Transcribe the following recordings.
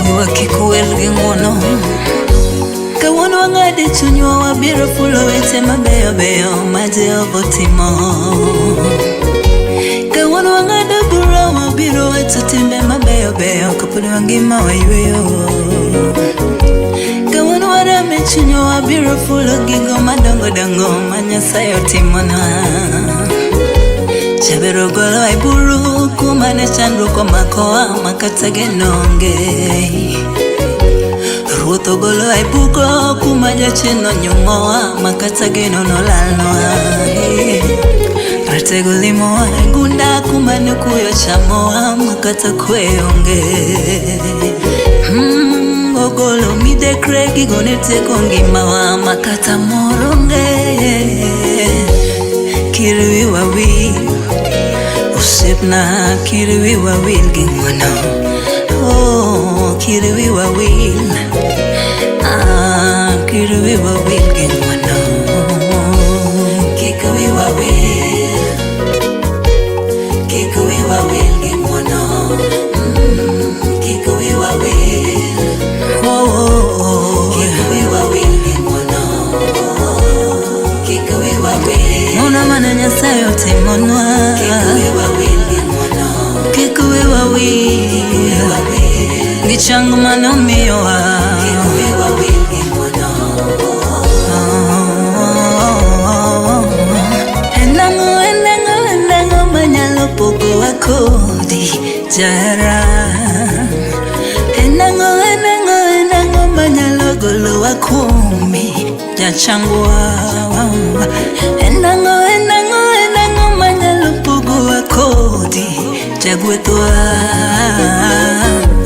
Wiwa kik wel gi ng'uono. Kawuono wang'ado e chunywa wabiro fulo weche mabeyo beyo ma Jehova otimo. Kawuono wang'ado bura wabiro wacho timbe mabeyo beyo kapod wangima wayweyo. Kawuono warame chunywa wabiro fulo gigo madongo dongo ma Nyasaye otimonwa. Jaber ogolowa e buru kuma ne chandruok omakowa makata geno onge. Ruoth ogolowa e bugo kuma jachien onyumowa makata geno nolalnwa. Ratego limowa e gunda kuma ne kuyo chamowa makata kwe onge. Ogolo midekre gigo ne tieko ngimawa makata mor onge. Kik wiwa wil, osiepna kik wiwa wil gi ng'wono. Oh, kik wiwa wil, ah, kik wiwa wil gi ng'wono. Kik wiwa wil, kik wiwa wil gi ng'wono. Kik wiwa wil, oh, oh, oh. Kik wiwa wil gi ng'wono. Kik wiwa wil. Ng'wono mane Nyasaye otimonwa. Kik wiwa wil gi ng'wono. Kik wiwa wil. Kik wiwa wil. Gi chang mane omiyowa. Kik wiwa wil gi ng'wono. En ang'o, en ang'o, en ang'o manyalo pogowa kodi jahera? En ang'o, en ang'o, en ang'o manyalo golowa kuomi jachangwa? En ang'o, en ang'o, en ang'o manyalo pogowa kodi jagwethwa?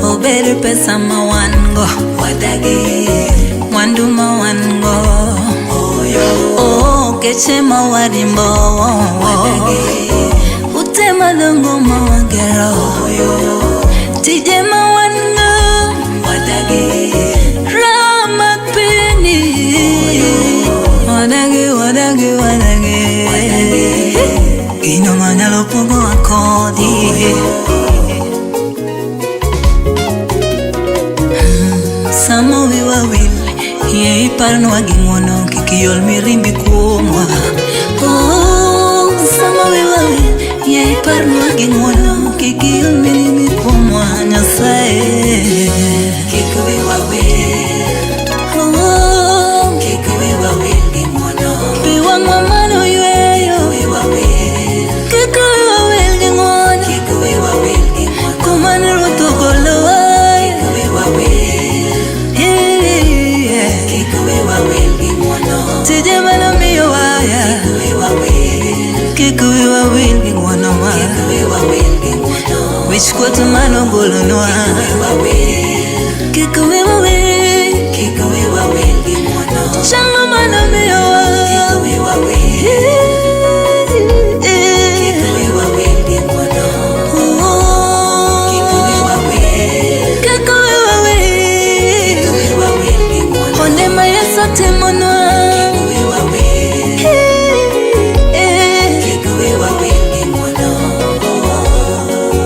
Obed pesa ma wan go, wadagi mwandu ma wan go, oh, geche ma warimbo, ute madongo ma wagero, tije ma wan go, wadagi raha mag pinyni, wadagi, wadagi, wadagi, gino manyalo pogowa kodi. Sama wiwa wil, yie iparnwa gi ng'wono, kik iol mirimbi kuomwa. Oh, sama wiwa wil, yie iparnwa gi ng'wono, kik iol mirimbi kuomwa, Nyasaye. Kik wiwa wil, oh, kik wiwa wil gi ng'wono. Pi wang'wa mane oyweyo, kik wiwa wil, kik wiwa wil gi ng'wono, kik wiwa wil gi ng'wono. Kuma ne Ruoth ogolowa, kik wiwa wil. Yeah. Kik wiwa wil gi ng'wono. Tije mane omiyowa, yeah. Kik wiwa wil. Kik wiwa wil gi ng'wono ma. Kik wiwa wil gi ng'wono. Wich kuot mane ogolonwa. Kik wiwa wil. Kik wiwa wil. Kik wiwa wil gi ng'wono. Chango mane omiyowa. Kik wiwa wil. Kik wiwa wil gi ng'wono. Kik wiwa wil. Kik wiwa wil. Kik wiwa wil gi ng'wono. Honde ma Yesu otimonwa. Kik wiwa wil. Kik wiwa wil gi ng'wono.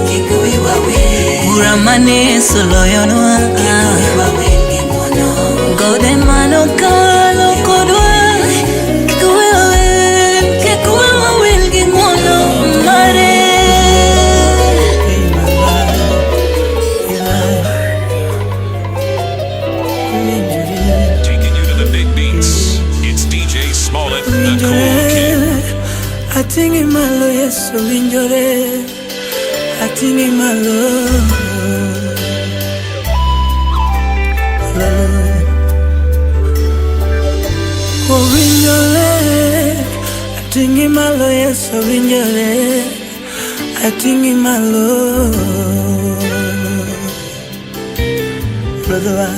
Kik wiwa wil. Bura mane Yesu oloyonwa. Kik wiwa wil gi ng'wono. Gode mane okalo kodwa. Kik wiwa wil. Kik wiwa wil gi ng'wono mare. Taking you to the big beats. It's DJ Smollett, the cool kid. Ating'i malo Yesu winjore Ating'i malo Malo Owinjore Ating'i malo Yesu winjore Ating'i malo Brother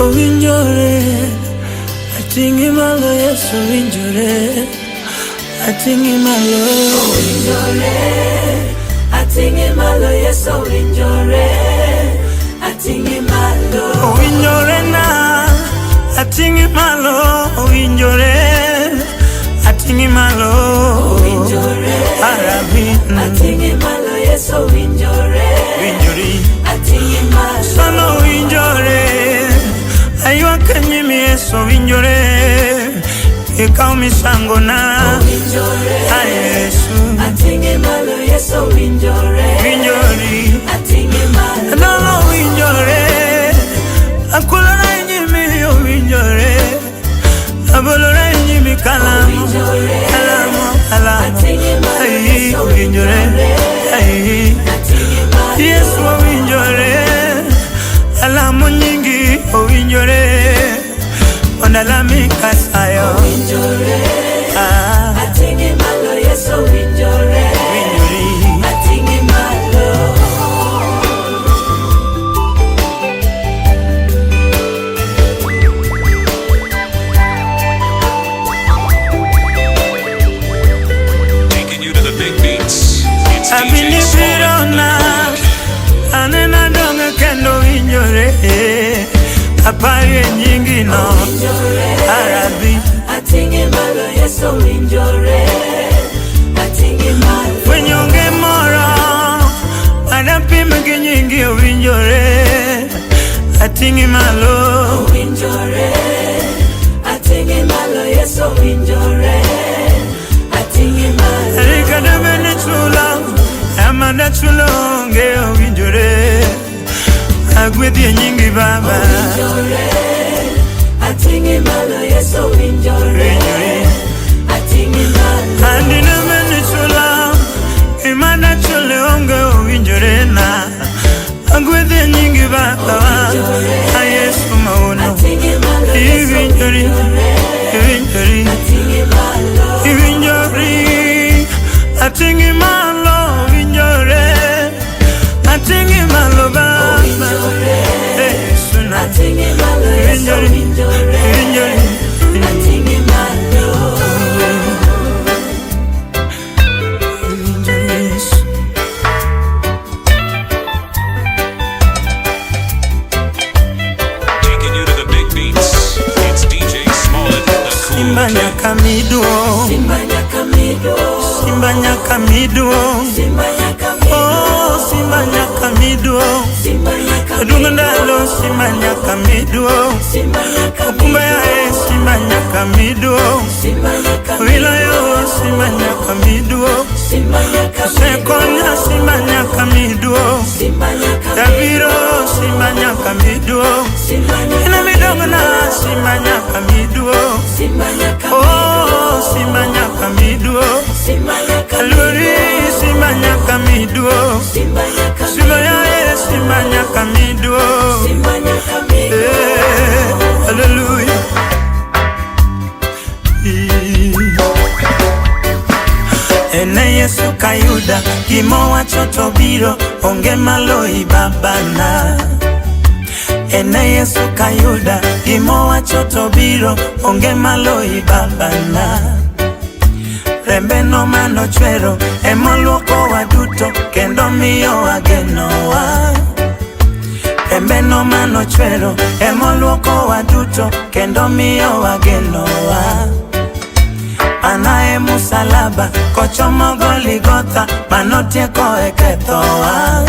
Owinjore Ating'i malo Yesu winjore Ating'i malo Owinjore Ating'i malo Yesu winjore Ating'i malo Owinjore malo owinjore ating'i malo Owinjore. Arabi Ating'i malo Yesu owinjore. winjori Ating'i malo. Sano owinjore aywak e nyim Yesu owinjore ikaw misangona Owinjore. a Yesu Ating'i malo Yesu owinjore. winjori Ating'i malo. Adolo owinjore akulora e nyimi owinjore abolora e nyimi kalamo Owinjore. kalamo kalamo Ating'i malo ai Yesu owinjore owinjore. ai Ating'i malo. Yesu owinjore alamo nyingi owinjore ondalami kasayo Owinjore. ah Ating'i malo Yesu owinjore. winjori Ating'i malo. Taking you to the big beats. It's DJ Abini Smollett, birona the cool kid. anena donge kendo winjore aparie nyingi no Owinjore. arabi Ating'i malo Yesu owinjore. Ating'i malo. fwenyonge moro adapim gi nyingi owinjore ating'i malo Owinjore. Ating'i malo Yesu owinjore. Ating'i malo. Rikadebene chula amanda chulo onge owinjore agwedhi e nyingi baba Owinjore. Ating'i malo Yesu owinjore. Winjori. Ating'i malo. Andine mene chula imana chule onge owinjore na agwedhi e nyingi baba a Yesu mauno Ating'i malo Yesu iwinjori owinjore. iwinjori Ating'i malo. iwinjori ating'i malo owinjore ating'i malo baba Owinjore. Yesu na Ating'i malo Yesu iwinjori owinjore. iwinjori Ating'i malo. iwinjori Yesu Taking you to the big beats. It's DJ Smollett, the cool Simba kid. nyaka miduo Simba nyaka miduo. Simba nyaka miduo Simba nyaka miduo. Oh Simba nyaka miduo Simba nyaka Aduong' ndalo Simba nyaka miduo Simba nyaka Okumba yae Simba nyaka miduo Simba nyaka Wilo yo Simba nyaka miduo Simba nyaka Sekonya Simba nyaka miduo Simba nyaka Dabiro Simba nyaka miduo Simba nyaka Ina midongo na Simba nyaka miduo Simba nyaka Oh Simba nyaka miduo Simba nyaka Aluri Simba nyaka miduo Simba nyaka Simba yae Simba nyaka miduo Simba nyaka Eh, hallelujah. Ene Yesu kayuda gimowacho to biro onge maloyi babana. Ene Yesu kayuda gimowacho to biro onge maloyi babana. Rembe no manochwero emoluokowa duto kendo miyowa genowa. Rembe no manochwero emoluokowa duto kendo miyowa genowa. Anaye musalaba kochomo Goligotha manotieko e kethowa.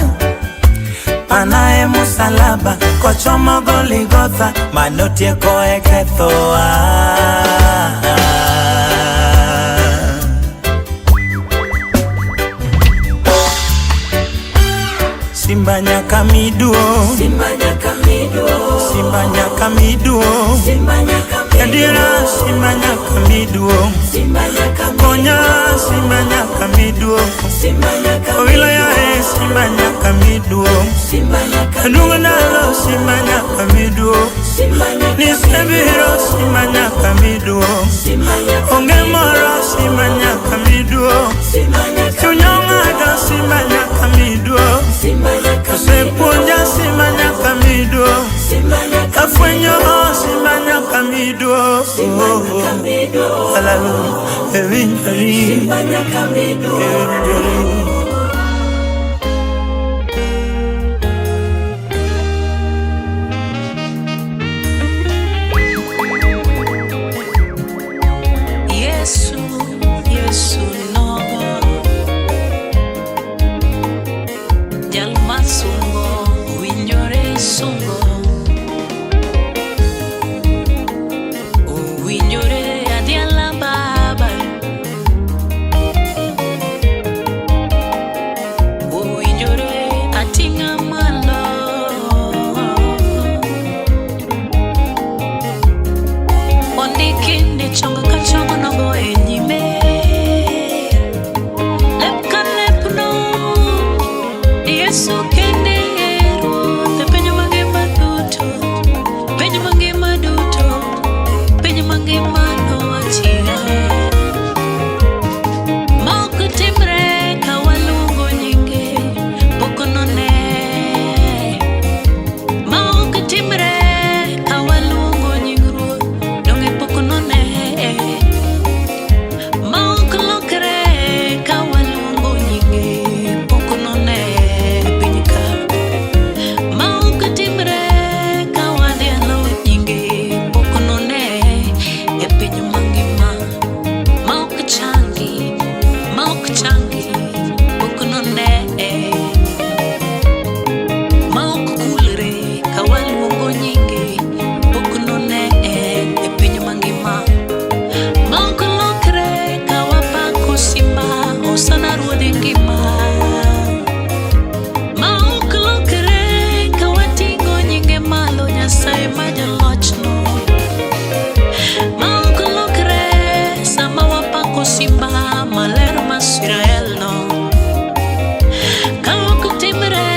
Anaye musalaba kochomo Goligotha manotieko e kethowa. Simba nyaka miduo Simba nyaka miduo Simba nyaka miduo Simba nyaka miduo Adiera Simba nyaka miduo Simba nyaka Konya Simba nyaka miduo Simba nyaka Owilo yae Simba nyaka miduo Simba nyaka Aduong' ndalo Simba nyaka miduo Simba nyaka Nisebiro Simba nyaka miduo Simba nyaka Onge moro Simba nyaka miduo Simba nyaka Chuny ong'ado Simba nyaka miduo Simba nyaka Osepuonja Simba nyaka miduo Simba nyaka Afwenyo Simba nyaka miduo Simba nyaka miduo Hallelujah Ewinjori Simba nyaka miduo Ewinjori ma jalochno. Ma ok lokre sama wapako simba maler ma Israel no. Ka ok timre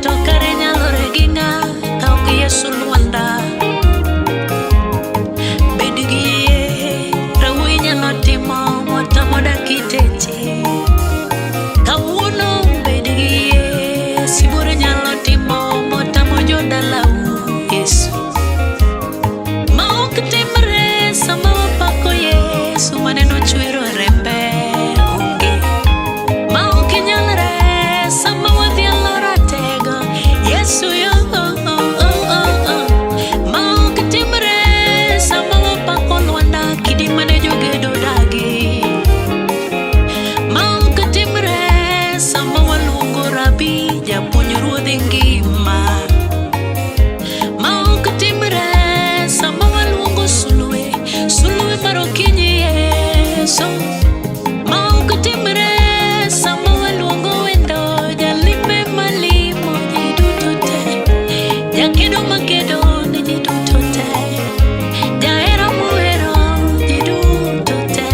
to kare nyalore gi ng'a ka ok Yesu lwanda. Bed gi yie, rawuoyi nyalo timo motamo dakiteche. Kawuono bed gi yie, sibuor nyalo timo motamo jodalau Yesu. Ma ok timre sama wapako Yesu maneno chwero rembe onge. Ma ok nyalre sama wadhialo ratego Yesu yo oh, oh, oh, oh, oh. Ma ok timre sama wapako lwanda kidi mane jogedo dagi. Ma ok timre sama waluongo rabi japuonj ruodhi ngima. Ma ok timre sama waluongo sulwe, sulwe mar okinyi Yesu. Ma ok timre sama waluongo wendo jalime malimo ji duto te. Jakedo makedo ne ji duto te. Jahera mohero ji duto te.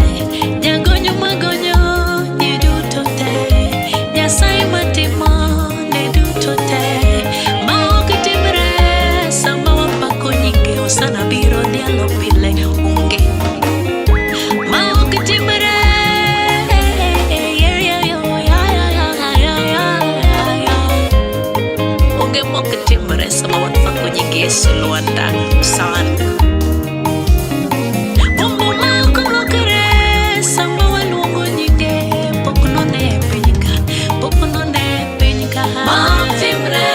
Jagonyo magonyo ji duto te. Nyasaye matimo ne duto te. Ma ok timre sama wapako nyinge Hosana biro dhialo pile onge. Ma ok timre onge mok timre sama wapako nying Yesu lwanda san. Bombo ma ok lokre sama waluongo nyinge pok none e piny ka, pok none e piny ka. Ma ok timre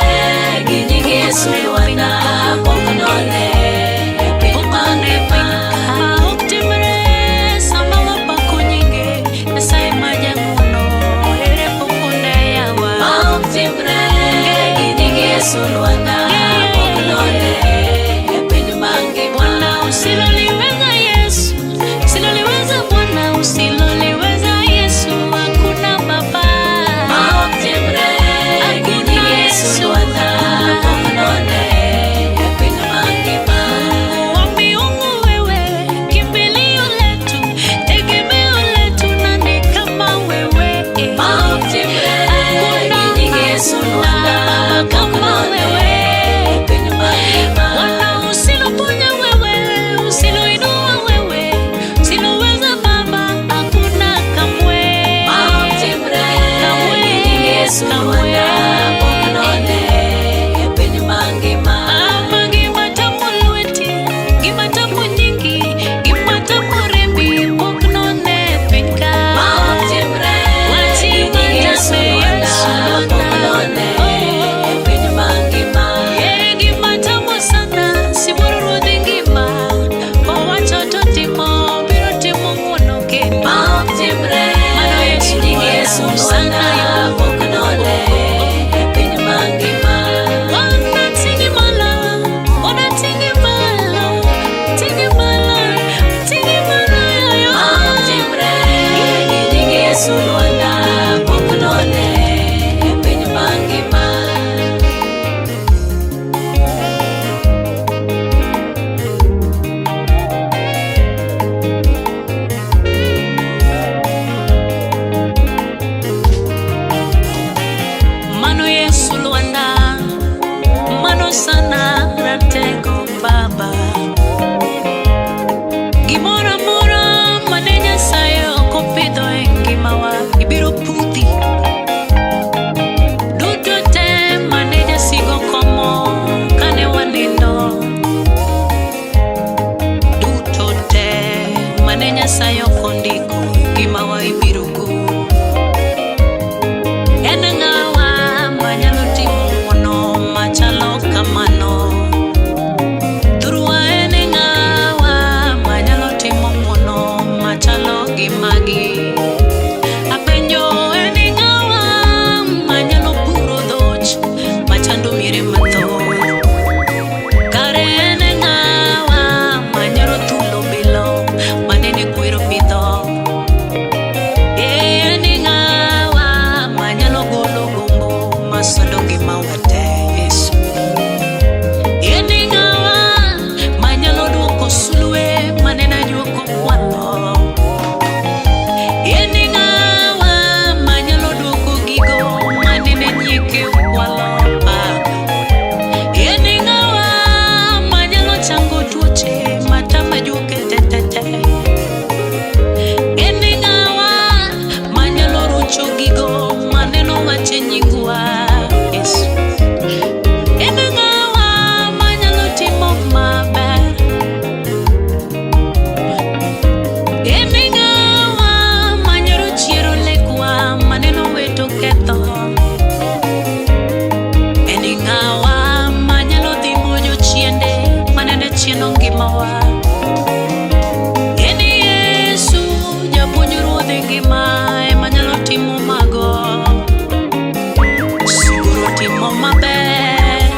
gi nying Yesu Lwanda, pok none e piny Pok none e mangima. piny ka. Ma ok timre sama wapako nyinge Nyasaye ma jang'wono ere pok one yawa. Ma ok timre gi nying Yesu Lwanda, pok none e piny mangima. oresowa. En Yesu japuonj ruodh ngima ema nyalo timo mago. Sibuor otimo maber,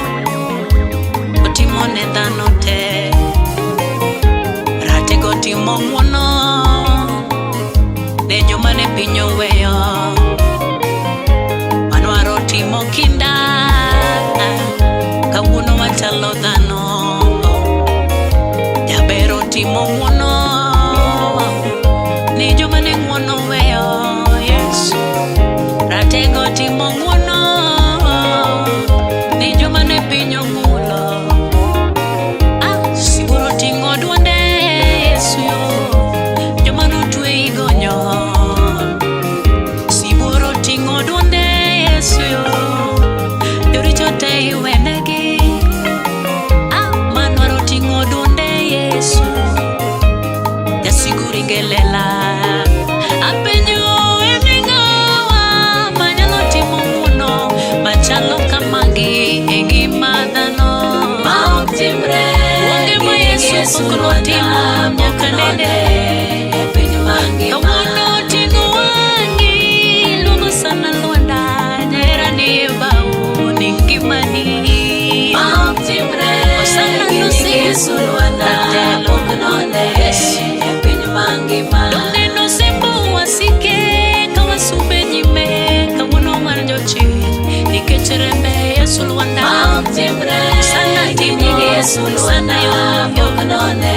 otimo ne dhano te. Ratego timo ng'wono ne joma ne piny oweyo. Manwaro timo kinda, kawuono wachalo dhano. Jaber otimo ng'wono ne joma ne ng'wono oweyo. Yes. Ratego timo ng'wono ne joma ne piny ong'ulo. Ah, sibuor oting'o duonde Yesu yo, joma notwe igonyo. Sibuor oting'o duonde Yesu yo, joricho te iwenegi. Ah, manwaro oting'o duonde Yesu, jasigu ringe lela. Apenjo en ng'awa manyalo timo ng'wono machalo kamagi e ngima dhano? Ma ok timre Onge gi ma nying Yesu Yesu pok Lwanda notimo pok nyaka none nene. e piny mangima. Kawuono oting'o wang'i, luongo sana Lwanda, jahera ni e bau ni ngimani. Ma ok timre Osana gi nying nosingo Yesu Lwanda ratelo. pok none Yes. e piny mangima. Donge nosembo wasike ka wasumbe nyime, kawuono wan jochir nikech rembe Yesu Lwanda. Ma ok timre Osana gi timo, nying Yesu Osana Lwanda yo, pok none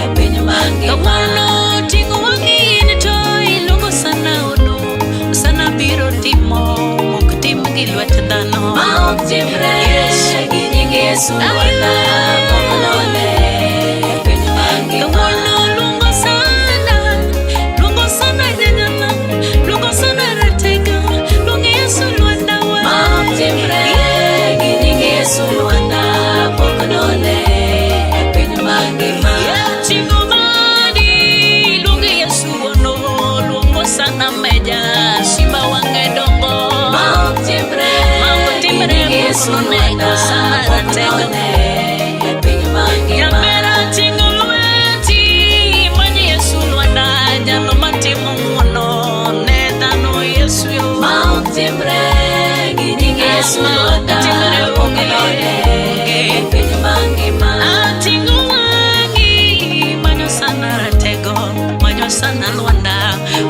e piny mangima. Kawuono oting'o wang'i in to iluongo sana ono, Osana biro timo mok tim gi lwet dhano. Ma ok timre Yes. gi nying Yesu Lwanda pok none e piny mangima. Kawuono luongo sana, luongo sana janyana, luongo sana ratego, luong Yesu Lwanda wa. Ma ok timre gi nying Yesu Lwanda pok none e piny mangima. Yating'o madi, luong Yesu ono, luongo sana meja, simba wang'e dongo. Ma ok timre Ma ok gi timre, nying Yesu pok none, Lwanda Osana pok ratego. none e piny mangima. Nyamera ting'o lweti, many Yesu Lwanda, jalo matimo ng'wono ne dhano Yesu yo. Ma ok timre gi nying Yesu Ma ok Lwanda timre, pok onge, none onge. e piny mangima. Ating'o wang'i, manyo sana ratego, manyo sana Lwanda,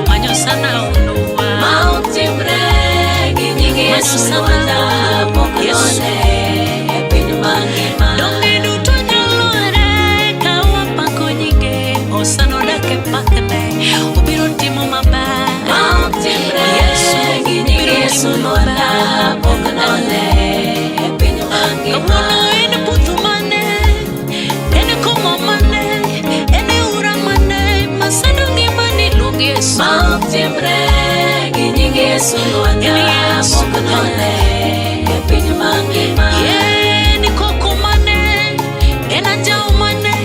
manyo sana Onuwa. Ma ok timre gi nying Yesu Manyo sana Lwanda pok Yesu. none e piny mangima. Donge duto nyalore ka wapako nyinge, Osana odak e pakne, obiro timo maber. Ma ok timre Yesu gi nying biro Yesu timo Lwanda maber. pok none e piny mangima. Kawuono en puthu mane, en komo mane, en ura mane, masando ngimani luong Yesu. Ma ok timre gi nying Yesu Lwanda En Yesu. pok none e piny mangima. En koko mane, en anjawo mane,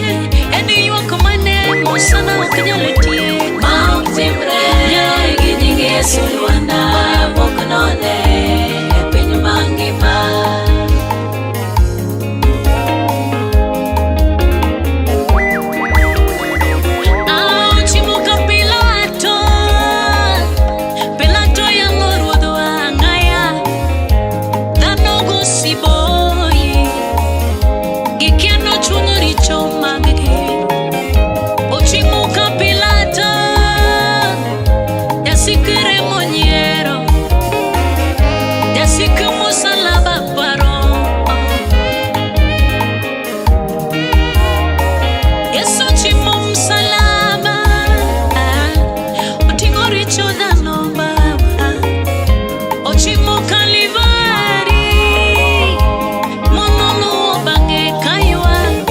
en ywak mane, Osana ok nyal tieko. Ma ok timre gi nying Yesu Lwanda pok none e piny mangima. Ochimo ka Pilato, Pilato yang'o ruodhwa ang'aya, dhano go siboyi, gikia nochung'o richo mag-gi. Ochimo ka Pilato, jasik remo nyiero, jasik musalaba paro. Yesu ochimo msalaba, oting'o richo dhano baba, ochimo Kalivari, mondo oluwo bang'e kaywak.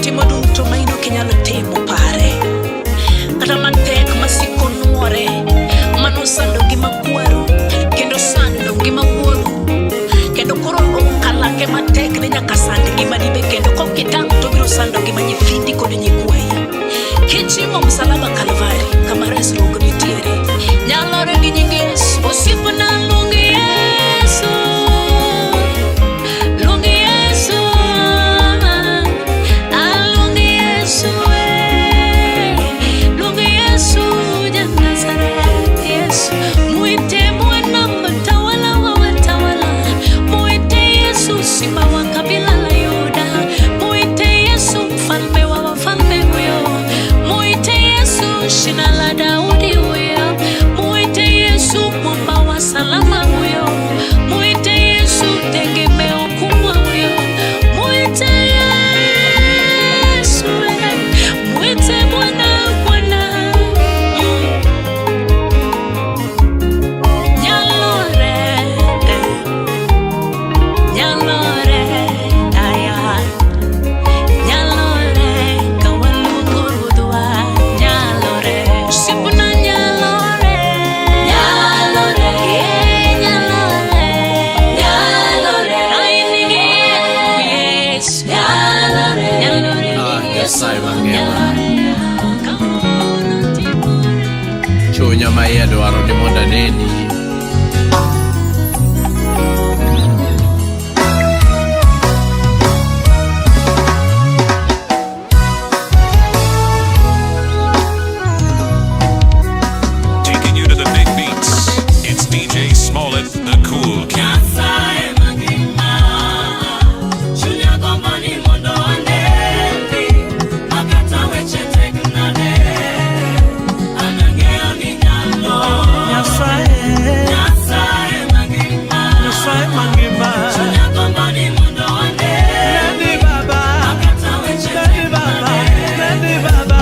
Kotimo duto ma in ok inyal timo pare. Kata matek masiko nuore, mano sando ngima kwaru, kendo sando ngima wuoru. Kendo koro okalake matek ni nyaka sand ngimani be kendo kokitang' to obiro sando ngima nyithindi kod nyikwayi. Kichimo msalaba Kalvari, kama resruok nitiere. Nyalore gi nying Yesu, osiepna luong Yesu. Luong Yesu, ah, luong Yesu, eh. Luong Yesu ja Nazareth, Yesu. Mwite mwana mtawala wa watawala, mwite Yesu simba wa kabila la Yuda, mwite Yesu mfalme wa wafalme huyo, mwite Yesu shina la Daudi huyo, mwite Yesu mwamba wa salama huyo, mwite Yesu tegemeo kubwa huyo, mwite Yesu, eh, mwite Bwana Bwana. Nyalore, eh, nyalore, aya. Nyalore, ka waluongo Ruodhwa, nyalore. Osiepna nyalore, nyalore, eh, nyalore, nyalore. Ai, nigi Yesu, nyalore, nyalore, Ah, Yesu, Nyasaye mangima. nyalore. Kawuono timore. Chunya ma iye dwaro ni mondo aneni. Taking you to the big beats. It's DJ Smollett, the cool king. Nyasaye, Nyasaye mangima. Neni baba, neni baba, neni baba.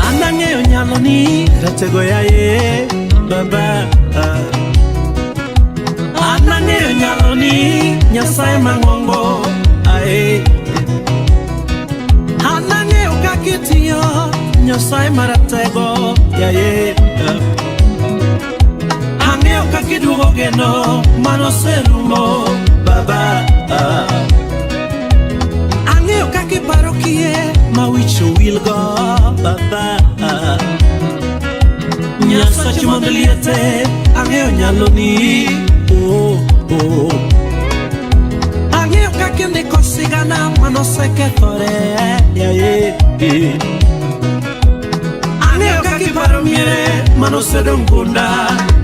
An ang'eyo nyalo ni ratego yaye baba. An ang'eyo nyalo ni Nyasaye mang'ongo ae. An ang'eyo kaka itiyo Nyasaye maratego yaye. Ang'eyo kaka iduogo geno manoserumo baba. Ang'eyo kaka iparo kiye ma wich owilgo baba. Nyasach mondo liete ang'eyo nyaloni oh, oh. Ang'eyo kaka indiko sigana manosekethore yaye. Ang'eyo kaka iparo miere manosedong' gunda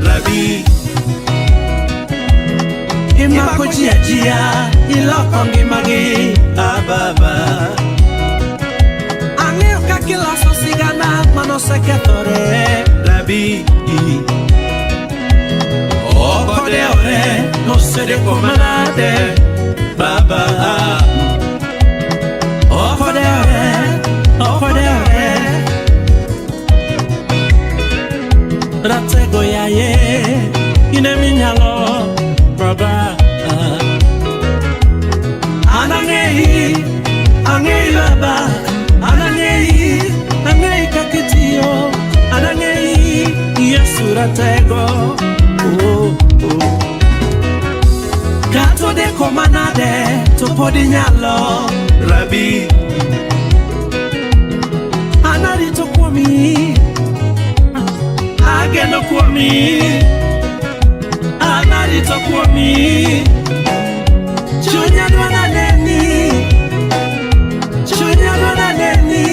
rabi. Imako ji ajia iloko ngimagi ah, baba. Ang'eyo kaka iloso sigana manosekethore rabi. Ok odewore nosedeko manade baba. Ok odewore, ok odewore. Ratego yaye in eminyalo baba. An ang'eyi, ang'eyi baba, an ang'eyi, ang'eyi kaka itiyo, an ang'eyi Yesu ratego. Oh, oh. Kata odeko manade to pod inyalo rabi. An arito kuomi, ageno kuomi, an arito kuomi. Chunya dwa naneni, chunya dwa naneni,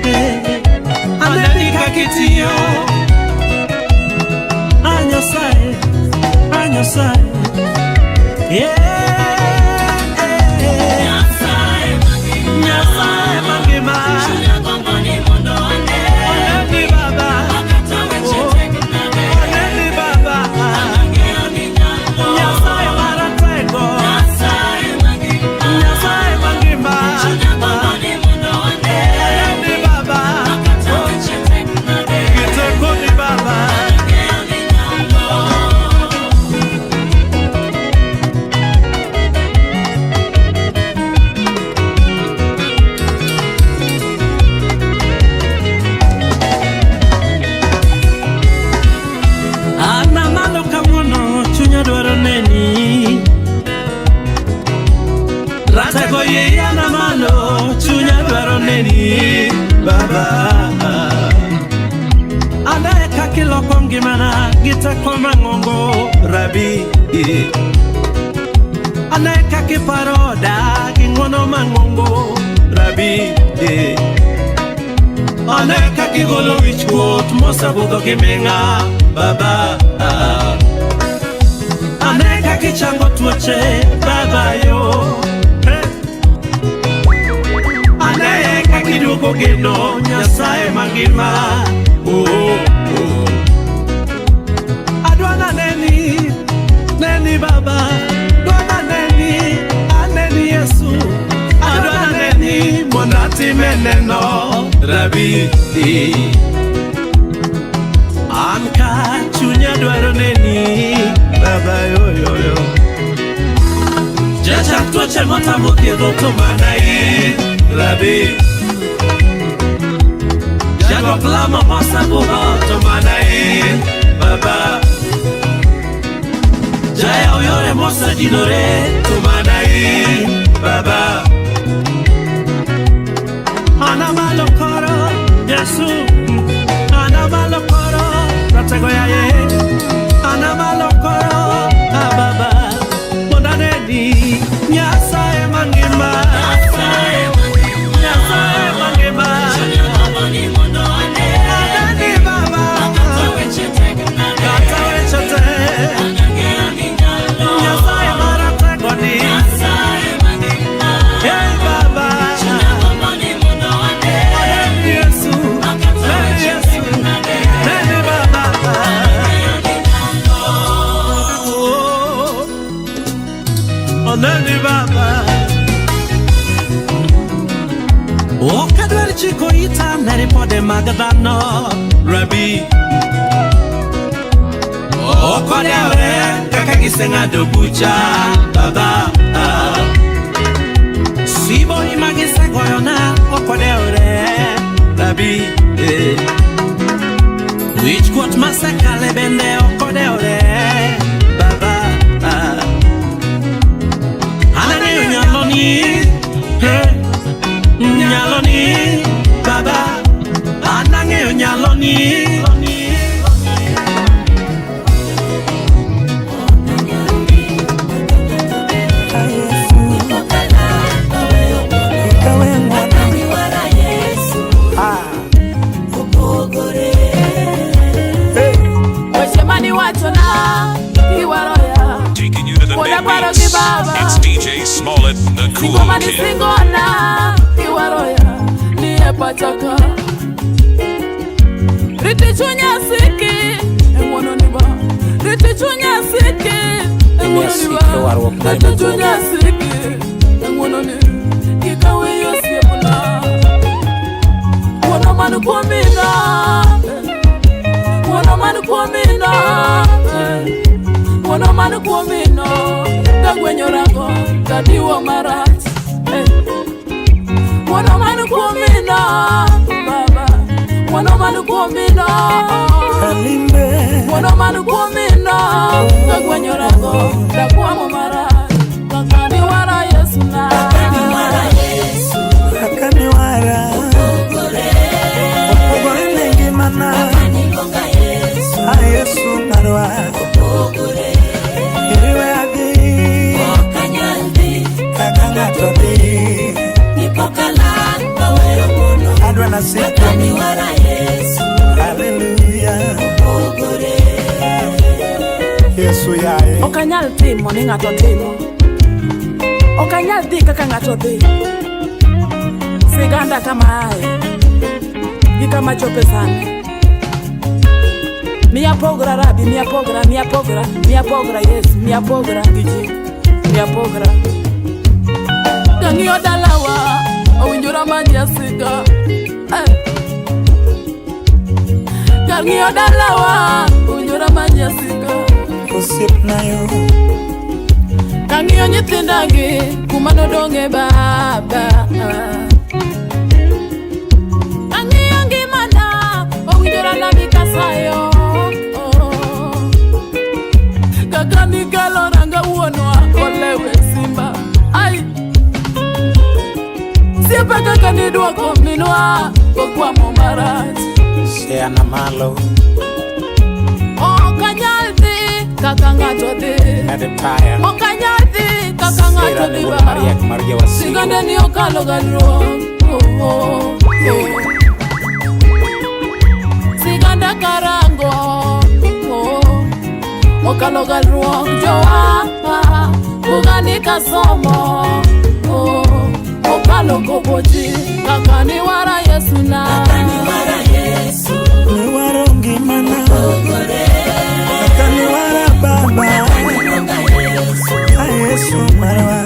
eh. Aneni kaka itiyo, a Nyasaye, a Nyasaye, yeah. Nyasaye mangima, oneni baba, oh, oneni baba, Nyasaye maratego, Nyasaye mangima, oneni baba, oh, gitekoni baba. Ratego yiana malo, chunya dwaro neni Baba. Ane kaka iloko ngimana gi teko mang'ongo Rabi. Ane kaka iparo oda gi ng'wono mang'ongo Rabi. Ane kaka igolo wich kuot mosebudho gi ming'a Baba. Ane kaka ichango tuoche Baba yo. Hey. Ane kaka iduoko geno Nyasaye mangima. Oh, oh. Adwa neni, neni Baba. Dwana neni, aneni Yesu. Adwa neni mondo atime neno Rabi. An ka chunya dwaro neni Baba yo yo yo. Jachak tuoche motamo thiedho to mana in Rabi. Jadwok lamo mosebudho to mana in Baba. Jayaw yore mosedinore to mana in Baba. Ana malo koro Yesu. Ana malo koro ratego yaye. Ana malo koro ah Baba. Mondo aneni Nyasaye mangima. Nyasaye mangima. Aneni Baba. Kata weche te. Nyasaye maratego ni. Hey Baba. Aneni Yesu. Neni Yesu. Neni Baba. Oh, Aneni Baba. Ok adwar chiko ita ne ripode mag dhano Rabi. Ok odewre kaka giseng'ado bucha Baba. Siboi ma gisegoyona ok odewre Rabi. Wich kuot masekale bende ok odewre Baba. An ang'eyo nyaloni, hey, nyaloni Baba. An ang'eyo nyaloni. Weche mani wachona iwaroya Taking you to the Koda big paro gi beats. baba. It's DJ Smollett, the Singo cool mani kid. singona iwaroya nie pachaka Riti chunya siki e ng'wono ni ba Riti chunya siki e ng'wono ni ba warruok mar Riti chunya siki e ng'wono ni Kik aweyi osiepna Ng'wono man kuomina Ng'wono man kuomina Ng'wono man kuomino Kagwenyorago kadiwo marach eh. Ng'wono man kuomina Baba Ng'wono man kuomina Ng'wono man kuomina Kagwenyorago dakwamo marach Kakaniwara Yesu na Akaniwara opogore ne ngimana a Yesu marwa iriwe adhi kaka ng'ato dhi adwa nasiko haleluya Yesu yaye Ok anyal timo ni ng'ato timo Ok anyal dhi kaka ng'ato dhi Siganda kama ae Gi kama chope sani Miya pogra rabi, miya pogra, miya pogra, miya pogra Yesu, miya pogra gi ji, miya pogra Kang'iyo dalawa, owinjora ma jasika eh. Kang'iyo dalawa, owinjora ma jasika osiepnayo Kang'iyo nyithindagi kuma nodong'e baba Kang'iyo ngimana owinjora nami kasayo Kaka nikelo ranga wuonwa olewe simba. Ai. Idwoko minwa kokwamo marach. Seana malo. Ok anyal dhi kaka ng'ato dhi. Med taya. Ok anyal dhi kaka ng'ato Sira ne dhi wuon ba. mariek mar jawasigu. Siganda ni okalo galruok. Oh, oh, oh. Siganda karango. Oh, okalo galruok jowa. Bugani kasomo. Oh, okalo koboji. Kaka ni wara Yesu na. Niwaro ngimana Kaka niwara baba A Yesu marwa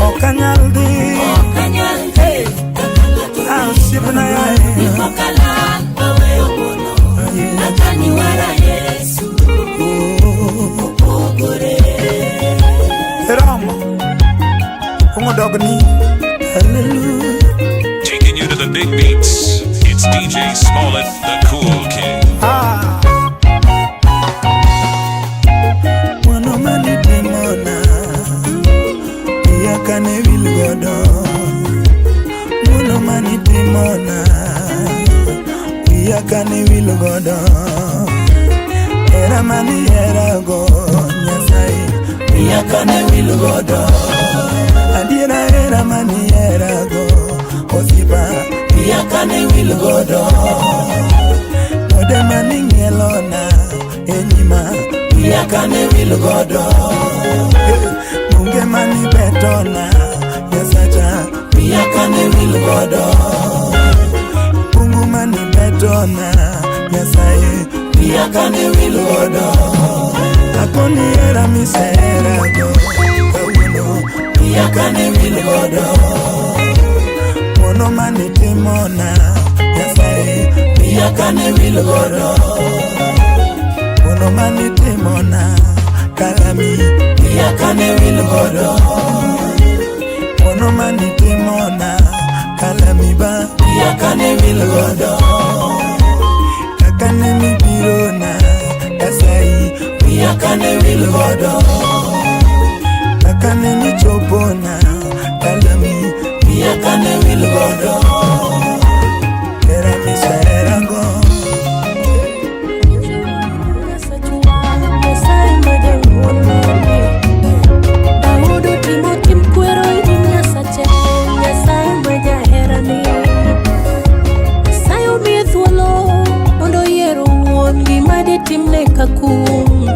Ok anyal dhi A osiepna yaye Romo Kung'o dogni Hallelujah Taking you to the big beats. It's DJ Smollett, the Cool King. Ah. Mano manitimona iya kane wil godo Muno manitimona iya kane wil godo Hera maniherago Nyasaye iya kane wil godo Adiera hera maniherago Osiepa iya kane wil godo Ode maning'ielona e nyima wiya kane wil godo Bunge manibetona Nyasacha wiya kane wil godo Bungu manibetona Nyasaye wiya kane wil godo Akoni hera miseherago Kawuono wiya kane wil godo Ng'wono manitimona Nyasaye wiya kane wil godo Ng'wono manitimona Kalami wiya kane wil godo Ng'wono manitimona Kalami ba wiya kane wil godo Kaka ne mibirona Nyasaye wiya kane wil godo Kaka ne nichopona Kalami wiya kane wil godo Hera miseherago Daudi timo tim kwero e nyim Nyasache, Nyasaye ma jaherane. Nyasaye omiye thuolo mondo oyier owuon gima ditimne ka kum.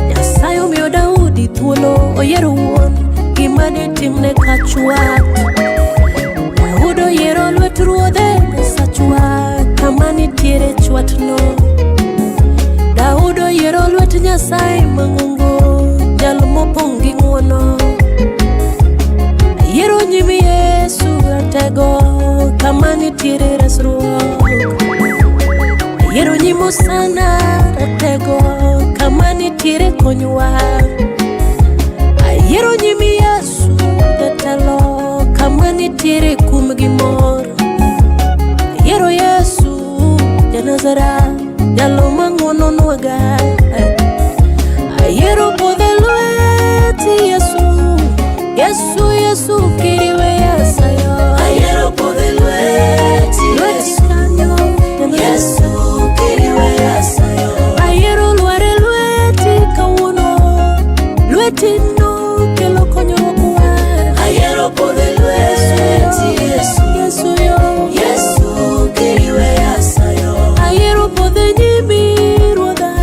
Nyasaye omiyo Daudi thuolo oyier owuon gima ditimne ka chwat. Daudi oyiero lwet ruodhe Nyasachwa kama nitiere chwatno. Daudi oyiero lwet Nyasaye mang'ongo, jal mopong' gi ng'wono. Ayiero nyim Yesu ratego kama nitiere resruok. Ayiero nyim Hosana ratego kama nitiere konywa. Ayiero nyim Yesu jatelo kama nitiere kum gi mor. Ayiero Yesu janazara jalo mang'wononwaga. Ayiero podhe lweti Yesu, Yesu, Yesu kiriwe yasayo. Ayiero podhe lweti Yesu, kanyo, Yesu kiriwe yasayo. Ayiero lware lweti kawuono, lweti no kelo konyruok wa. Ayiero podhe lweti Yesu, Yesu yo, Yesu kiriwe yasayo. Ayiero podhe nyimi ruodha,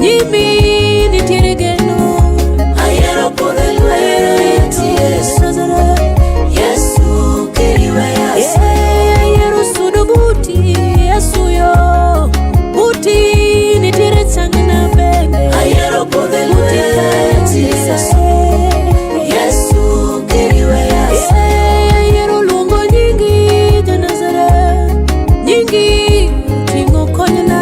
Nyimi nitiere geno. Ayiero podho e lweti Yesu. Nazareth. Yesu kiriweya. Eh, ayiero sudo buti Yesu yo. Buti nitiere changna bende. Ayiero podho e lweti Yesu. Yesu kiriweya. Eh, ayiero luongo nyingi ja Nazareth. Nyingi ting'o konyna.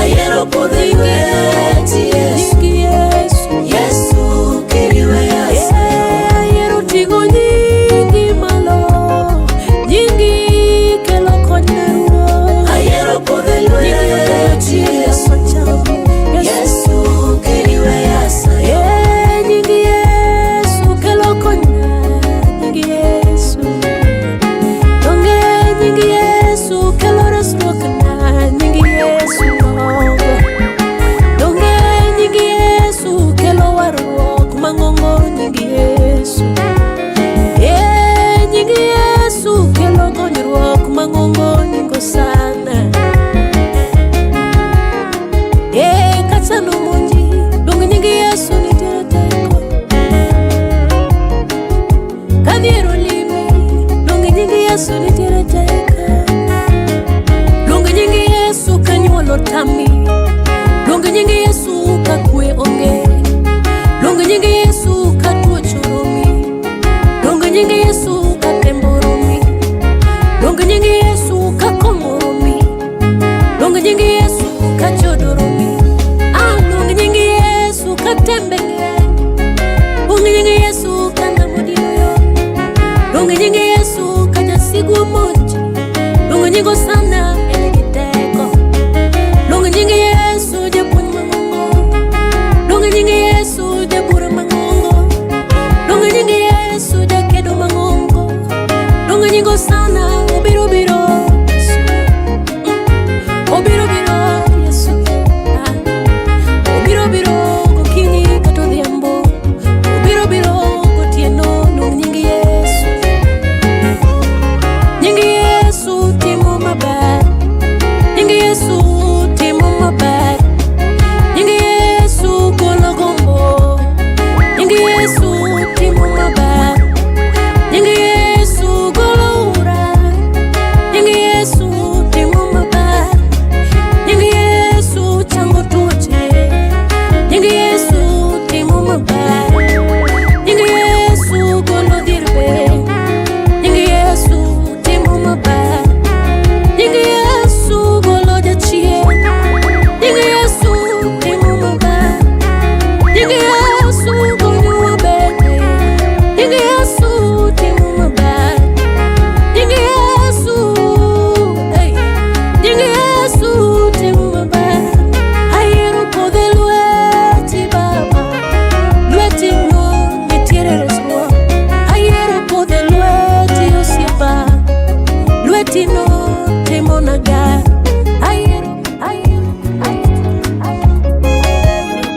Ayiero podho e lweti Yesu. Nyingi Yesu. Yesu kiriweya. Eh, ayiero ting'o nyingi malo. Nyingi kelo kony ne Ruoth. Ayiero podho e lweti Yesu. Yesu kiriweya. Eh, nying Yesu kelo konyna, nying Yesu. Donge nying Yesu kelo resruokna, nying Yesu nogo. Donge nying Yesu kelo warruok mang'ongo, nying Yesu. Eh, nying Yesu kelo gonyruok mang'ongo, nying Hosana. Eh, kata nomonji, donge nying Yesu nitiere teko. Kadhier olimi, donge nying Yesu nitiere teko. Luong nying Yesu ka nyuol otami. Luong nying Yesu ka kwe onge. Luong nying Yesu ka tuoche oromi. Luong nying Yesu ka tembe oromi. Luong nying Yesu ka kong'o oromi. Luong nying Yesu ka chodo oromi. Ah, luong nying Yesu ka tembe ng'eny. Luong nying Yesu ka nam odino yo. Luong nying Yesu ka jasigu omonji. Luong nying Hosana en gi teko. Luong nying Yesu japuonj mang'ongo. Luong nying Yesu jabura mang'ongo. Luong nying Yesu jakedo mang'ongo. Luong nying Hosana obiro biro Yesu. Obiro biro Yesu. Ah. Obiro biro gokinyi kata odhiambo. Obiro biro gotieno. Luong nying Yesu. Nying Yesu timo maber. Nying Yesu timo maber. Nying Yesu golo gombo. Nying Yesu timo maber. Nying Yesu golo ura. Nying Yesu timo maber. Nying Yesu chango tuoche. Nying Yesu timo maber. Nying Yesu golo dhier be. Nying Yesu timo maber. Nying Yesu golo jachien. Nying Yesu timo maber. Nying Yesu gonyowa bende. Nying Yesu timo maber. Nying Yesu, hey. Nying Yesu timo maber. Ayiero podho e lweti Baba. Lweti no nitiere resruok. Ayiero podho e lweti osiepa. Lweti no timona gar. Ayiero, ayiero, ayiero, ayiero.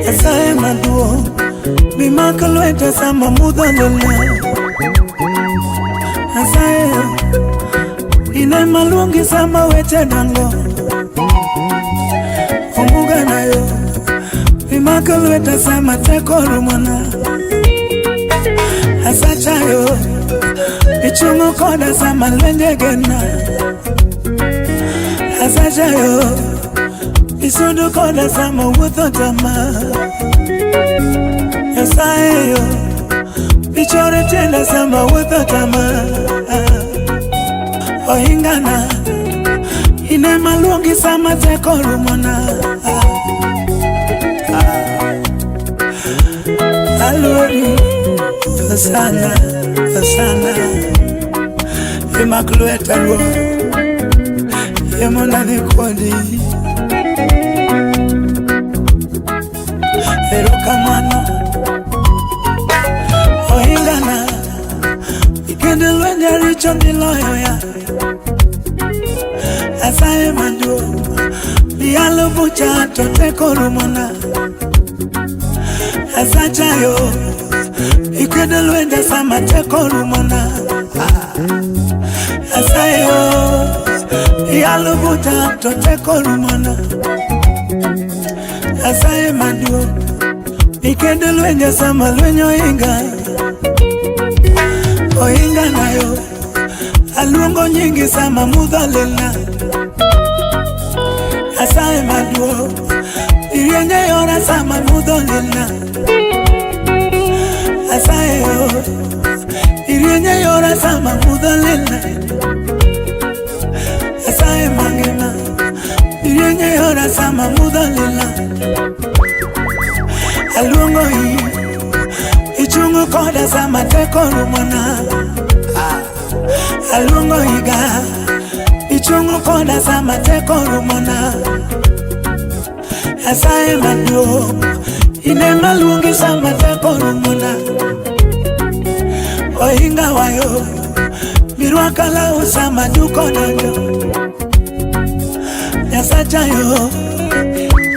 Nyasaye maduong' bimako lweta sama mudho lala. Nyasaye in ema luongi sama weche dongo. Omuga na yo bimako lweta sama teko rumona. Asacha yo ichungo koda sama lwenje gena. Asacha yo isudo koda sama wuotho tama. Nyasaye yo ichoro tienda sama wuotho tama. Ohingana in ema luongi sama teko rumona. Aluori Hosana, Hosana. Imak lweta Ruoth emona dhi kodi. Erokamano ohingana ikende lwenje richo miloyo ya Nyasaye maduong' Iyalo bucha to teko rumona. Asachayo ikwedo lwenda sama teko rumona. Asayo iyalo bucha to teko rumona. Asaye maduong' ikedo lwenja sama lweny ohinga. Ohinga nayo aluongo nyingi sama mudho lilna. Asaye maduong' irienye yora sama mudho lilna. Asaye yo irienye yora sama mudho lilna. Asaye mangima irienye yora sama mudho lilna. Aluongo i ichungo koda sama teko rumona. Aluongo iga ichungo koda sama teko rumona. Asaye maduong' ine maluongi sama teko rumona. Ohinga wayo mirwaka law sama duko donjo. Nyasacha yo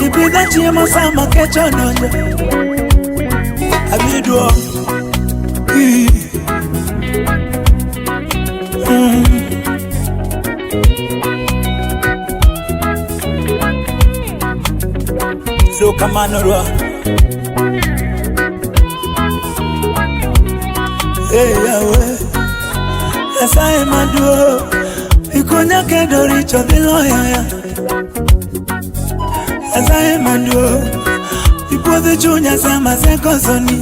ipidha chiemo sama kech odonjo. Abiduong' Erokamano Ruoth. Hey Yahweh, Nyasaye maduong' ikonya kedo richo dhi loyoya. Nyasaye maduong' ipuodho chunya sama asekosoni.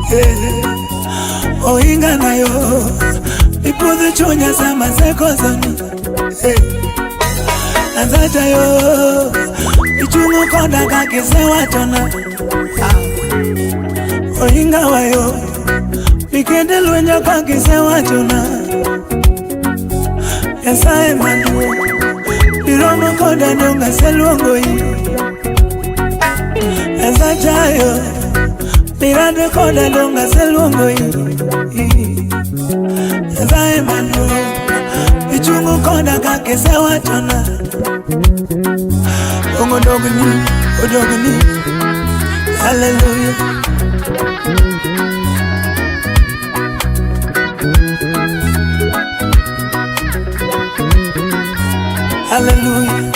Hey, ohinga nayo ipuodho chunya sama asekosoni. Hey, Nyasacha yo ichungo koda kaka isewachona. Ohinga wayo ikende lwenyo kaka isewachona. Nyasaye maduong' iromo koda dong' aseluongo i. Nyasacha yo mirado koda dong' aseluongo i. Nyasaye maduong' ichungo koda kaka isewachona. Odogni, odogni, hallelujah. Hallelujah.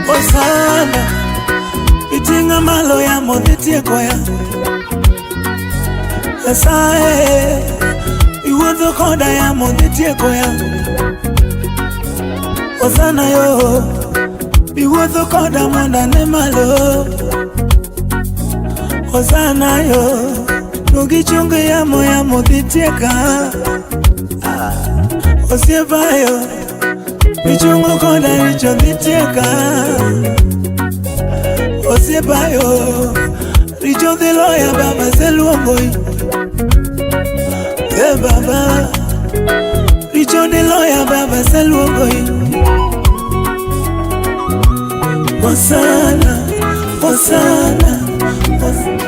Hosana, itinga malo ya modhi koya. Nyasaye, iwuotho koda ya modhi koya. Hosana yo, iwuotho koda mondo ane malo. Hosana yo, nugichungo yamo ya modhi tieka. Osiepa yo, ichungo koda richo dhi tieka. Osiepa yo, richo dhi loya baba aseluongo i. E baba, richo dhi loya baba aseluongo i. Hosana, Hosana, Hosana.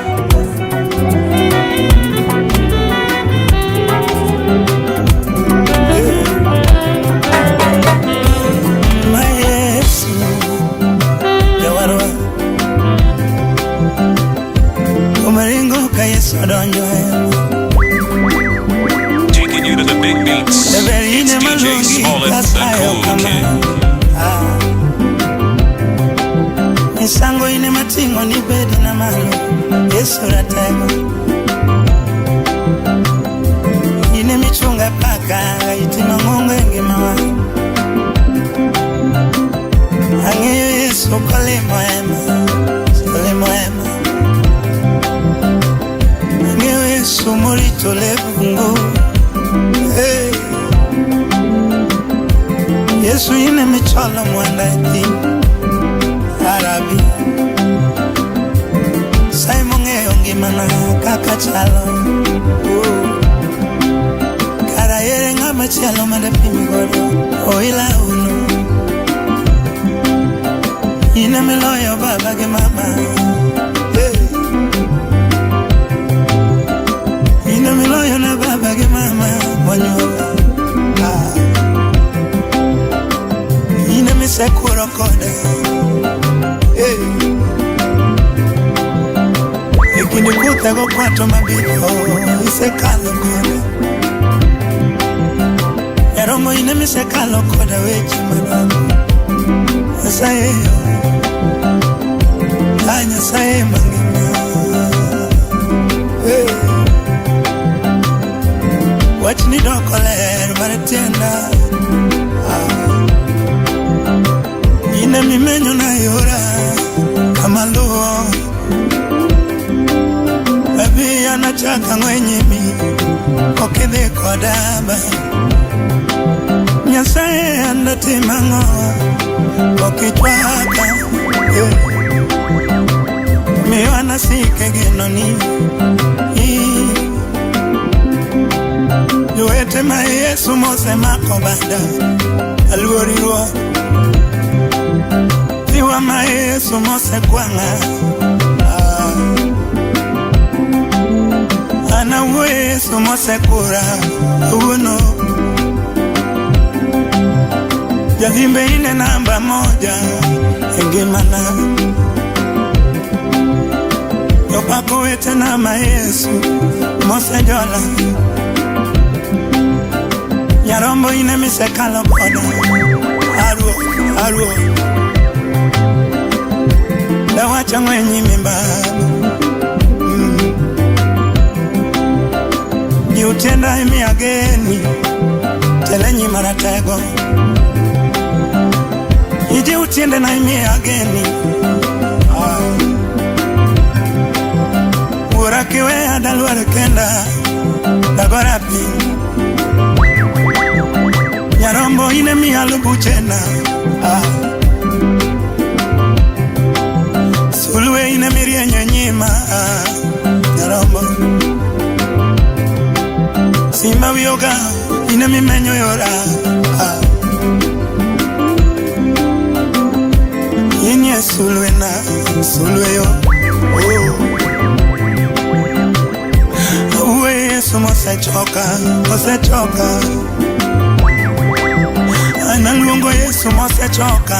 Ma Yesu, jawarwa. Umaringo ka Yesu odonjo e. Taking you to the big beats. It's DJ Smollett, the Cool King. Misango ine mating'o ni bedi na malo Yesu ratego. Ine michunga paka itimo ng'ongo e ngimawa. Ang'eyo Yesu kolimo hema, kolimo hema. Ang'eyo Yesu morito le bungu. Hey. Yesu ine micholo mwanda e thim Arabi. Simon ng'eyo ngimana kaka chalo. Kara ere ng'ama chielo madapim godo oila uno. Ine miloyo baba gi mama. Hey. Ine miloyo na baba gi mama monyuola. Ah. misekuro koda. Hey. E kind kuthe gokwato mabitho isekalo koda. Nyaromo in emisekalo koda weche madongo. Nyasaye yo, a Nyasaye mangima. Hey. Wachni doko ler mar tienda. Ah. In emimenyo na yora kama luwo. Abi anachaka ang'o e nyimi ok idhi koda ba. Nyasaye an datim ang'o ok ichwaka. Eh. Miyo an asik e genoni. Jowete ma Yesu mosemako bada aluori ruoth. Tiwa ma Yesu mosekwang'a. Ah. An awuoyo Yesu mosekura kawuono. Jalimbe in e namba moja e ngimana. Jopako wetena ma Yesu mosejola. Nyarombo in emisekalo koda. Aruoth, aruoth. Dawach ang'o e nyimi Baba? Mm. Jiw tienda imiya geni, tel e nyima ratego. Ijiw tiendena imiya geni. Ah. Wuora kiweya dalwar kenda, dagora piny. Nyarombo in emiya buchena. Ah. Sulwe in emirienyo e nyima. Ah. Nyarombo. Simba wiya ogaw in emimenyo yora. Ah. In e sulwe na, sulwe yo. Oh. Awuoyo Yesu mosechoka, osechoka. An aluongo Yesu mosechoka.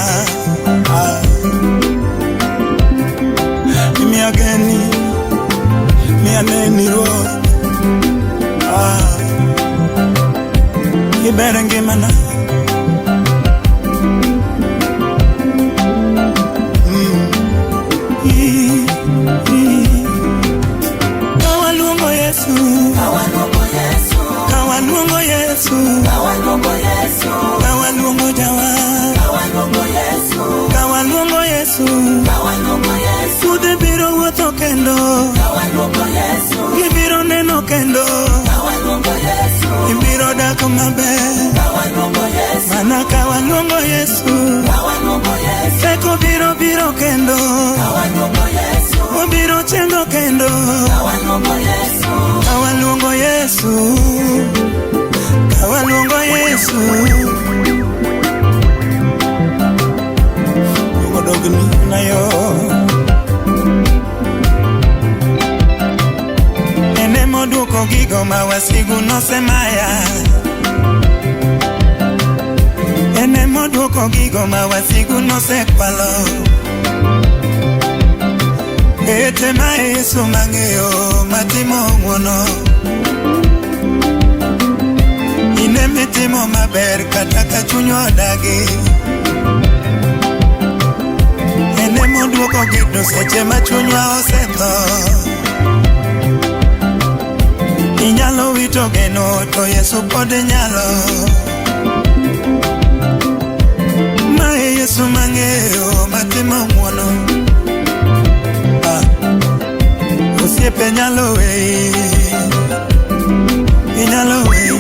Ah. Imiya geni, miya neni Ruoth. Ah. Iber e ngimana. Mm. Ka waluongo Yesu, ka waluongo Yesu, ka waluongo Jawar, ka waluongo Yesu, Pudhe biro wuotho kendo, gibiro neno kendo, ibiro dak maber, mana ka waluongo Yesu, teko biro biro kendo, obiro chengo kendo, ka waluongo Yesu, ka waluongo Yesu. Luongo dogni na yo. En emoduoko gigo ma wasigu nosemaya. En emoduoko gigo ma wasigu nosekwalo. Ete ma Yesu mang'eyo matimo ng'wono. In emitimo maber kata ka chunywa odagi. En emoduoko gigo seche ma chunywa osetho. Inyalo wito geno to Yesu pod nyalo. Ma e Yesu mang'eyo matimo ng'wono. Ah. Osiepe nyalo weyi, inyalo weyi,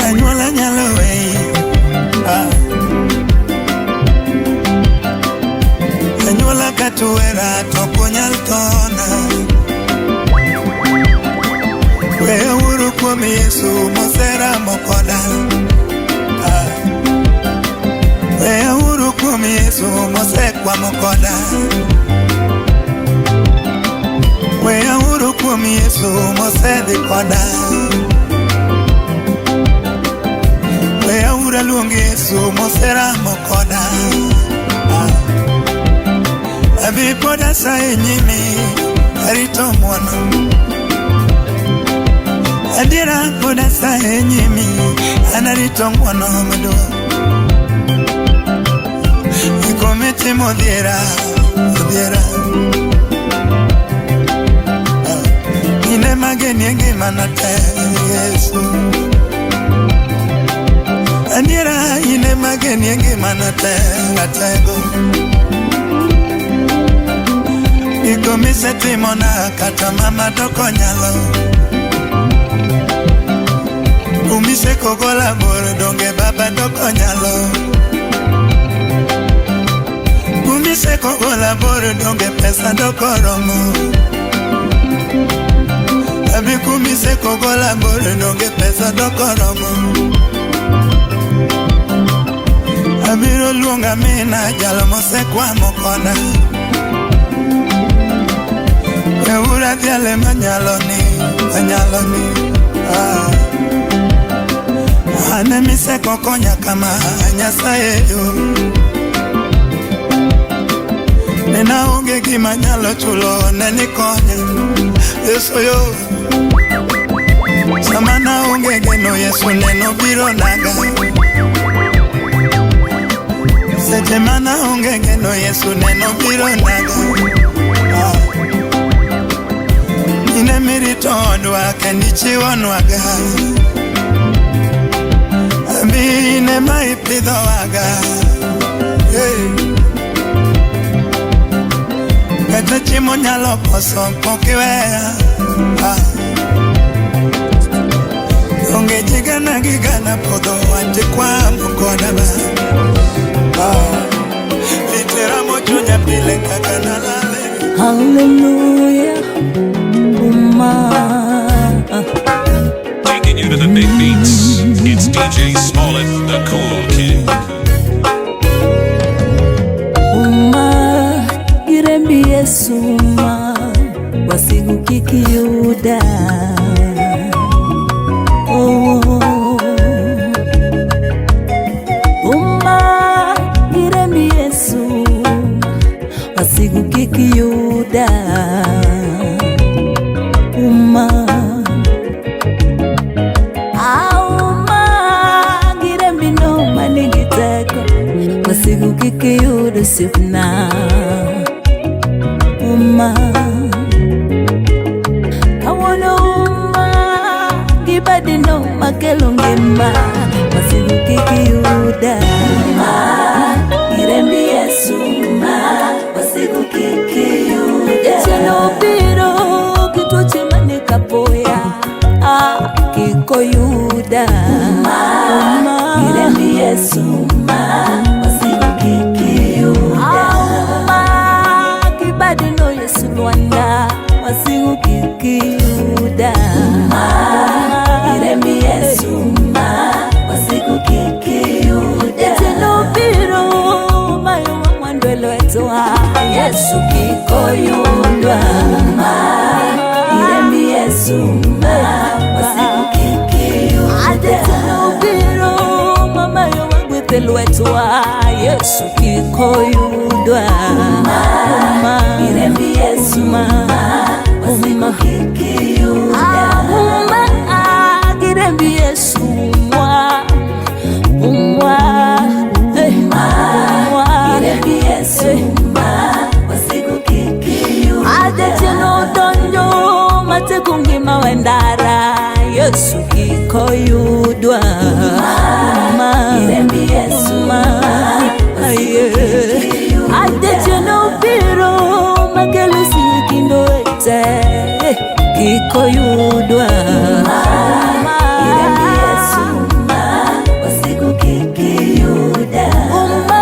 anyuola nyalo weyi. Ah. Anyuola katuwera to ok unyal thona. Weuru kuom Yesu moseramo koda. Ah. Weuru kuom Yesu mosekwamo koda. Weuru kuom Yesu mosedhi koda. Weuru Weuru aluong Yesu moseramo koda. Ah. Abi pod asaye nyimi arito ng'wono. Adiera pod asaye nyimi an arito ng'wono maduong'. Giko mitimo odhiera, odhiera. Ah. Kinde magenie ngimana te Yesu. Adiera in ema genie ngimana te ratego. Gigo misetimona kata mama dok onyalo. Kumisekogola bor donge baba dok onyalo. Kumisekogola bor donge pesa dok oromo. Abi kumisekogola bor donge pesa dok oromo. Abiro luongo amina jal mosekwamo koda. Weuru adhiale manyalo ni, manyalo ni. Ah. An emiseko konya kama Nyasaye yo. Nena onge gima nyalo chulo ne nikonya Yesu yo. Sama naonge geno Yesu neno biro naga. Seche mana onge geno Yesu neno biro naga. Ah. Ine mirito odwa kendo ichiwonwaga. Abi in ema ipidhowaga. Hey. Kata chiemo nyalo koso pok iweya. Ah. Onge ji gana gi gana podho wach kwamo koda ba. Ah. Iteramo chunya pile kaka nalale. Hallelujah, uma. Taking you to the big beats. It's DJ Smollett, the cool king. Uma, girembi Yesu uma, wasigu kikiyuda. Oh. Uma, girembi Yesu, wasigu kikiyuda. Uma. Auma girembi no manigi teko wasigu kikiyudo osiepna uma kawuono uma gi badino makelo ngima wasigu kikiyuda uma girembi Yesu uma wasigu kikiyuda jachien obiro gi tuoche mane kapoya ah, kikoyuda uma, uma. Girembi Yesu uma wasigu kikiyuda uma kibadino Yesu lwanda wasigu kikiyuda uma, girembi Yesu uma wasigu kikiyuda jachien obiro mayowa mwandu e lwetwa Yesu kikoyudwa uma girembi Yesu uma wasigu kikiyuda jachien obiro mamayo wagwethe lwetwa Yesu kikoyudwa uma, girembi Yesu uma wasigu kikiyuda uma girembi Yesu uma uma eh, uma girembi Yesu uma wasigu kikiyuda jachien odonjo mateko ngima wendara Yesu kikoyudwa uma girembi Yesu uma aye jachien obiro makelo sigu kendo ete kikoyudwa uma girembi Yesu uma wasigu kikiyuda uma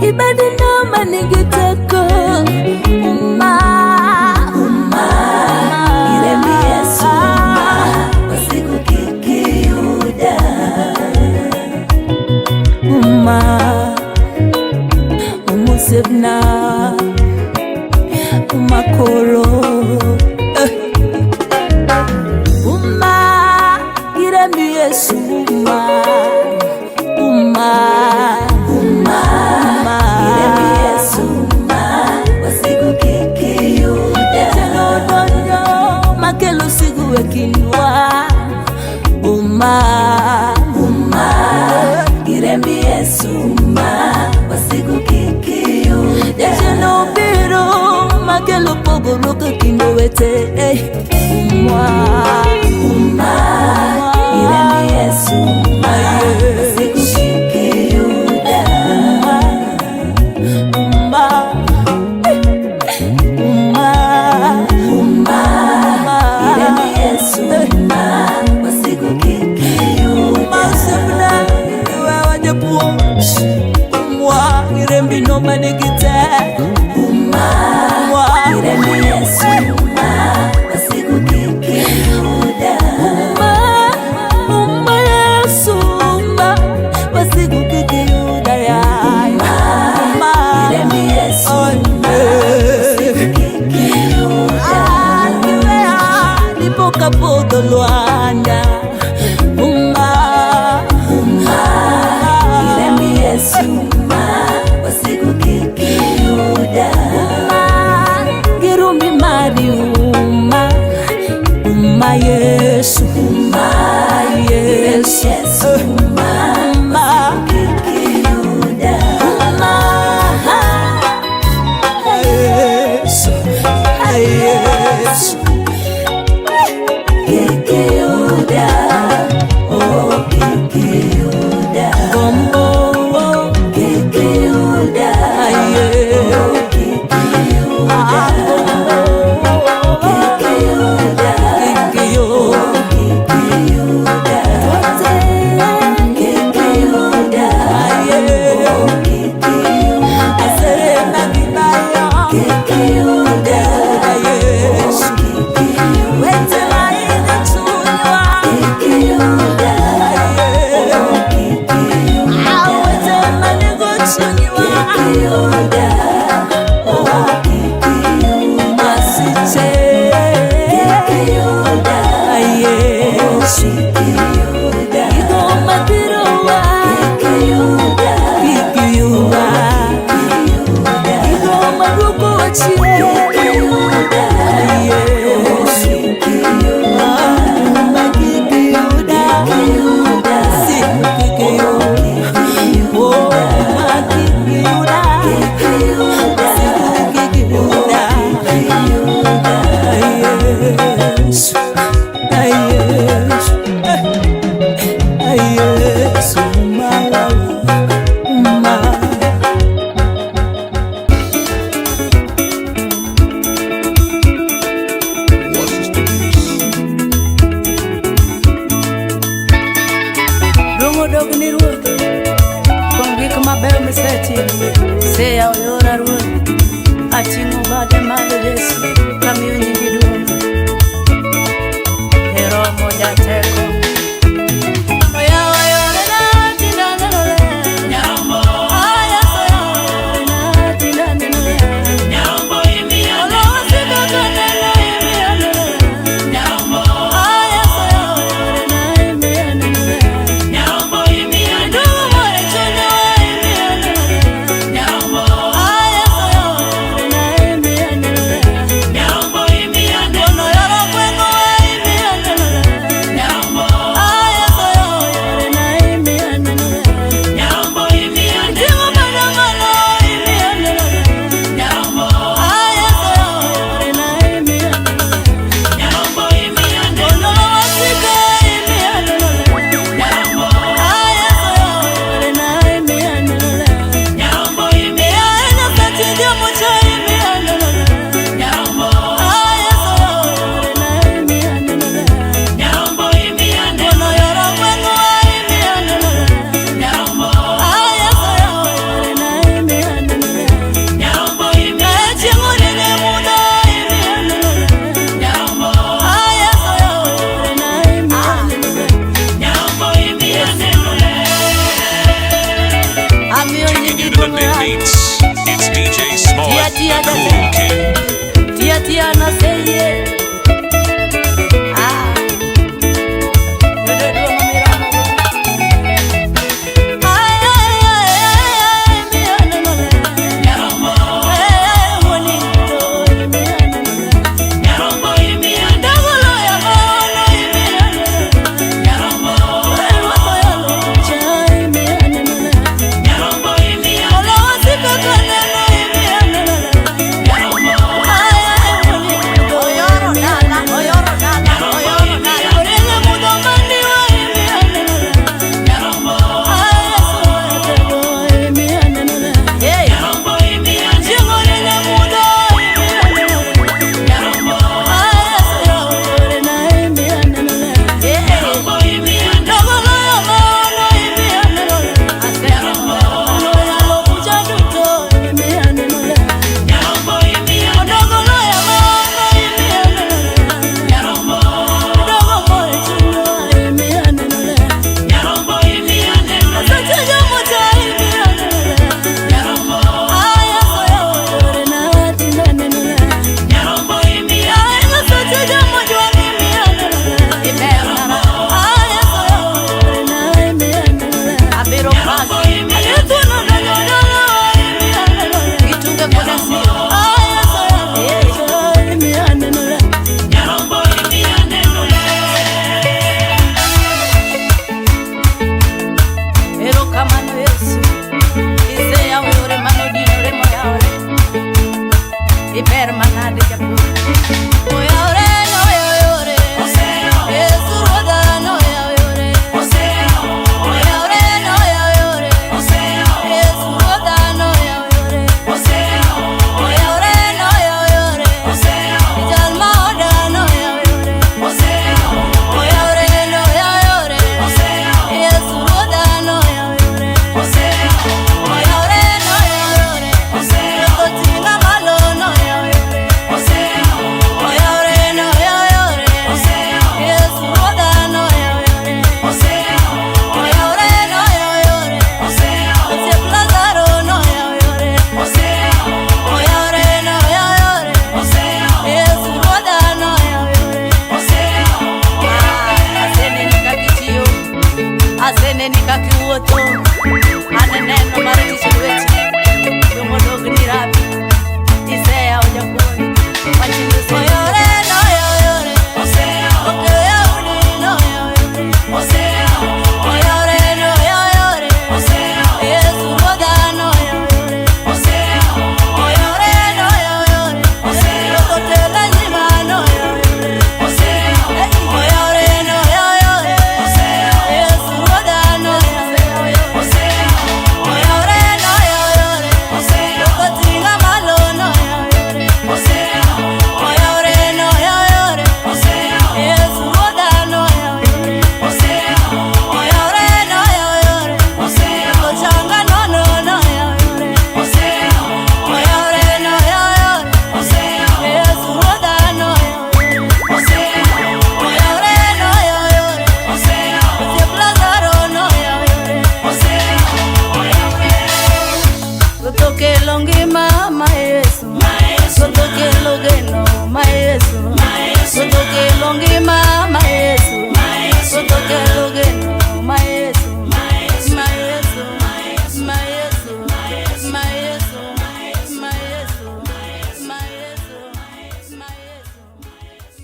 ibadina manigi teko uma uma girembi Yesu uma wasigu kikiyuda uma umusebna umakoro eh. Uma girembi Yesu uma Uma, uma Girembi Yesu ma wasigu kik iyuda. Jachien odonjo makelo sigu e kindwa. Uma, uma Girembi Yesu ma wasigu kik iyuda. Jachien obiro makelo pogruok e kind owete. Uma, uma Girembi Yesu ma wasigu kik iyuda. Uma, uma, uma, uma Girembi Yesu ma wasigu kik iyuda. Uma osiepna wewa japuonj. Umwa girembi no manigi teko. Uma, girembi Yesu ma wasigu kik iyuda. Uma, uma Yesu uma wasigu kik iyuda ya. Uma, girembi Yesu ma wasigu kik iyuda. Kiweya dipo kapodho lwanda. Uma, uma Girembi Yesu ma wasigu kik iyuda. Uma, girumbi mari uma, uma Yesu, uma Yesu, uma, uma kik iyuda. Uma, Yesu, Yesu kik iyuda. Oh, kik iyuda. Gombo kik iyuda. Oh, kik iyuda. Kik iyuda. Kik iyuda. Kik iyuda. Kik iyuda. Oh, kik iyuda. Asere magibayo. Kik iyuda. Oh, kik iyuda. Wete maidho chunywa. Kik iyuda. Oh, kik iyuda. Wete manego chunywa. Kik iyuda. Oh, kik iyuda. Masiche. Kik iyuda. Yesu. Kik iyuda. Gigo madhirowa. Kik iyuda. Kik iyuda. Gigo maduokowa chien. Kik iyuda. Yesu. Kik iyuda. Uma kik iyuda. Kik iyuda. Siku kik iyuda. Oh, uma kik iyuda. Kik iyuda. Siku kik iyuda. Yesu. Yesu. Yesu. Uma, uma. Duong' odog ni Ruoth kuom gik mabeyo misetimo. Iseyawo yora Ruoth, ating'o bade malo Yesu, kamiyo nyingi duong'. Iromo jateko. Oyawo yorena tinda aneno ler. Ah, Yesu oyawo yorena tinda aneno ler. Olosi kaka neno imiyo aneno ler. Ah, Yesu oyawo yorena imiyo aneno ler. Duong' mor e chunywa imiyo aneno ler. Ah, Yesu oyawo yorena imiyo aneno ler. Ono yoro gweng'wa imiyo aneno ler. Ah, Yesu oyawo yorena imiyo aneno ler. Ting'o bada malo imiyo aneno ler. Ah, Yesu oyawo yorena imiyo aneno ler. Ono wasika imiyo aneno ler. Ah, Yesu oyawo yorena imiyo aneno ler. Yaye Nyasache jamocha imiyo aneno ler. Ah, Yesu oyawo yorena imiyo aneno ler. Ono yoro gweng'wa imiyo aneno ler. Ah, Yesu oyawo yorena imiyo aneno ler. Kae chieng' onene mudho imiyo aneno ler. Ah, Yesu oyawo yorena imiyo aneno ler. Amiyo Taking nyingi you to the duong' big beats. It's DJ Smollett, Tia, tia, the cool king. Tia tia na